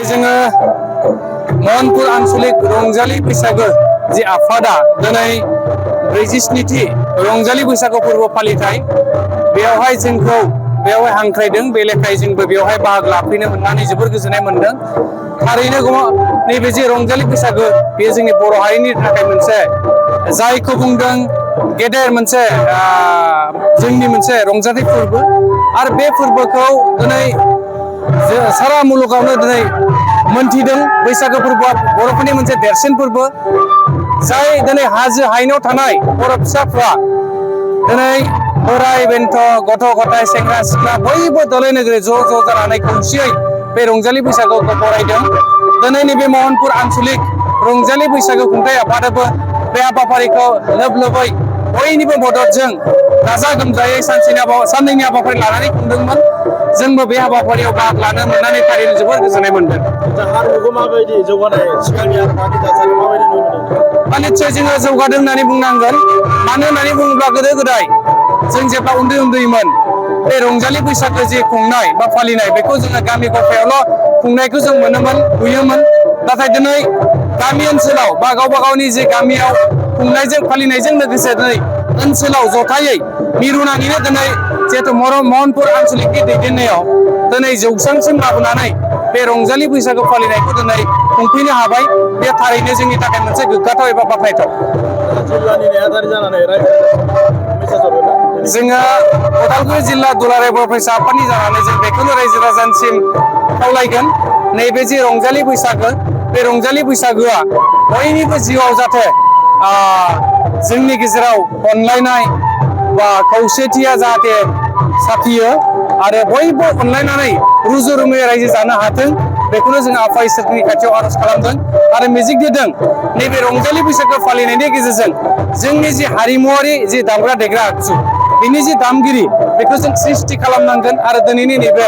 जोङो महनपुर आनसलिक रंजालि बैसागो जि आफादा दिनै 47थि रंजालि बैसागु फोरबो फालिथाय बेयावहाय जोंखौ बेयावहाय हांख्रायदों बे लेखायै जोंबो बेयावहाय बाहागो लाफैनो मोननानै जोबोर गोजोननाय मोनदों। थारैनो नैबे जे रंजालि बैसागो बेयो जोंनि बर' हारिनि थाखाय मोनसे जायखौ बुंदों गेदेर मोनसे जोंनि मोनसे रंजाथाइ फोरबो आरो बे फोरबोखौ दिनै सारा मुलुगावनो दिनै मोनथिदों बैसागो फोरबोआ बर'फोरनि मोनसे देरसिन फोरबो जाय दिनै हाजो हायेनाव थानाय बर' फिसाफ्रा दिनै बोराय बेन्थ गथ' गथाय सेंग्रा सिख्ला बयबो दलै नोगोरै ज' जानानै खौसेयै बे रंजालि बैसागुखौ बरायदों। दिनै नैबे महनपुर आनसलिक रंजालि बैसागु खुंथाय आफादाबो बे हाबाफारिखौ लोब लोबै बयनिबो मददजों गाजा गोमजायै साननैनि हाबाफारि लानानै खुंदोंमोन। जोंबो बे हाबाफारियाव बाहागो लानो मोननानै थारैनो जोबोर गोजोननाय मोनदों। हारिमुखौ माबायदि जौगानाय सिगांनि आरो दानि थासारि माबायदि नुदों? निस्सय जोङो जौगादों होननानै बुंनांगोन। मानो होननानै बुङोब्ला गोदो गोदाय जों जेब्ला उन्दैमोन बे रंजालि बैसागो जे खुंनाय बा फालिनाय बेखौ जोङो गामि गफायावल' खुंनायखौ जों नुयोमोन। नाथाय दिनै गामि ओनसोलाव बा गावबा गावनि जे गामियाव खुंनायजों फालिनायजों लोगोसे दिनै ओनसोलाव जथायै मिरु नाङैनो दिनै जिहेतु महनपुर आनसलिकनि दैदेननायाव दिनै जौस्रांसिम लाबोनानै बे रंजालि बैसागु फालिनायखौ दिनै खुंफैनो हाबाय। बे थारैनो जोंनि थाखाय मोनसे गोग्गाथाव एबा बाख्नायथाव। जिल्लानि नेहाथारि जानानै जोङो उदालगुरि जिल्ला दुलाराय बर' फरायसा आफादनि जानानै जों बेखौनो रायजो राजानिसिम खावलायगोन नैबे जे रंजालि बैसागो बे रंजालि बैसागोआ बयनिबो जिउआव जाहाथे जोंनि गेजेराव अनलायनाय बा खौसेथिया जाहाथे साफियो आरो बयबो अनलायनानै रुजु रुमुयै रायजो जानो हाथों बेखौनो जों आफा इसोरनि खाथियाव आर'ज खालामदों आरो मिजिं थिदों नैबे रंजालि बैसागो फालिनायनि गेजेरजों जोंनि जि हारिमुवारि जि दामग्रा देग्रा आगजु बिनि जि दामगिरि बेखौ जों सृष्टि खालामनांगोन आरो दिनैनि नैबे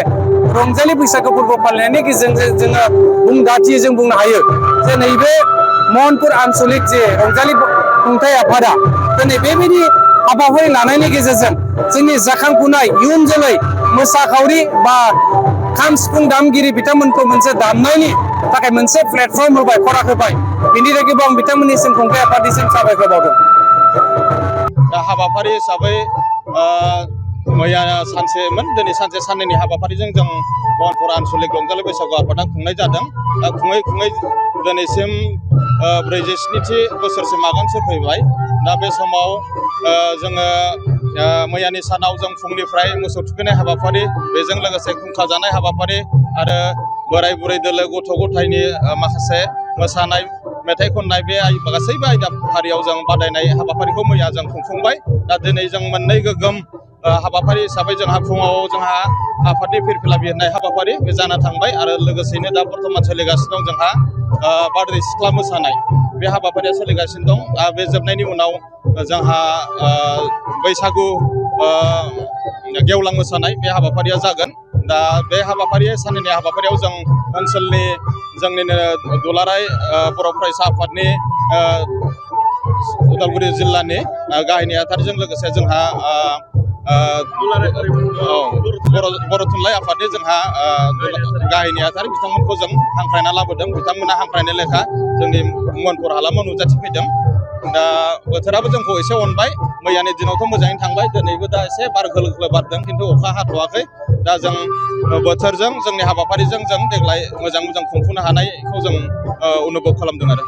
रंजालि बैसागो फोरबो फालिनायनि गेजेरजों जोङो दाथियै जों बुंनो हायो जे नैबे महनपुर आनसलिक जे रंजालि खुंथाय आफादा दिनै बेबायदि हाबाफारि लानायनि गेजेरजों जोंनि जाखांफुनाय इयुन जोलै मोसाखावरि बा खाम सिफुं दामगिरि बिथांमोनखौ मोनसे दामनायनि थाखाय मोनसे प्लेटफर्म होबाय खराग होबाय बिनि थाखायबो आं बिथांमोननिसिम खुंथाय आफादनिसिम साबायखर बावदों। दा हाबाफारि हिसाबै मैया सानसेमोन दिनै सानसे साननैनि हाबाफारिजों जों महनपुर आनसलिक रंजालि बैसागु आफादा खुंनाय जादों। खुङै दिनैसिम 47थि बोसोरसिम आगानसे फैबाय। दा बे समाव जोङो मैयानि सानाव जों फुंनिफ्राय मोसौ थुखैनाय हाबाफारि बेजों लोगोसे खुंखा जानाय हाबाफारि आरो बोराय बुरै दोलो गथ' गथायनि माखासे मोसानाय मेथाइ खननाय बे गासैबो आयदाफारियाव जों बादायनाय हाबाफारिखौ मैया जों खुंफुंबाय। दा दिनै जों मोननै गोग्गोम हाबाफारि हिसाबै फुङाव जोंहा आफादनि फिरफिला बिरनाय हाबाफारि बे जाना थांबाय आरो लोगोसेनो दा बर्थमान सोलिगासिनो दं जोंहा बारदै सिख्ला मोसानाय बे हाबाफारिया सोलिगासिनो दं। बे जोबनायनि उनाव जोंहा बैसागु गेवलां मोसानाय बे हाबाफारिया जागोन। दा बे साननैनि हाबाफारियाव जों ओनसोलनि जोंनिनो दुलाराय बर' फरायसा आफादनि उदालगुरि जिल्लानि गाहाय नेहाथारिजों लोगोसे जोंहा बर' थुनलाइ आफादनि जोंहा गाहाय नेहाथारि बिथांमोनखौ जों हांख्रायना लाबोदों। बिथांमोना हांख्रायनाय लेखा जोंनि महनपुर हालामाव नुजाथिफैदों। दा बोथोराबो जोंखौ एसे अनबाय। मैयानि दिनावथ' मोजाङैनो थांबाय दिनैबो दा एसे बार खोलो खोलो बारदों खिन्थु अखा हाथ'वाखै। दा जों बोथोरजों जोंनि हाबाफारिजों जों देग्लाय मोजां खुंफुंनो हानायखौ जों अनुभब खालामदों आरो।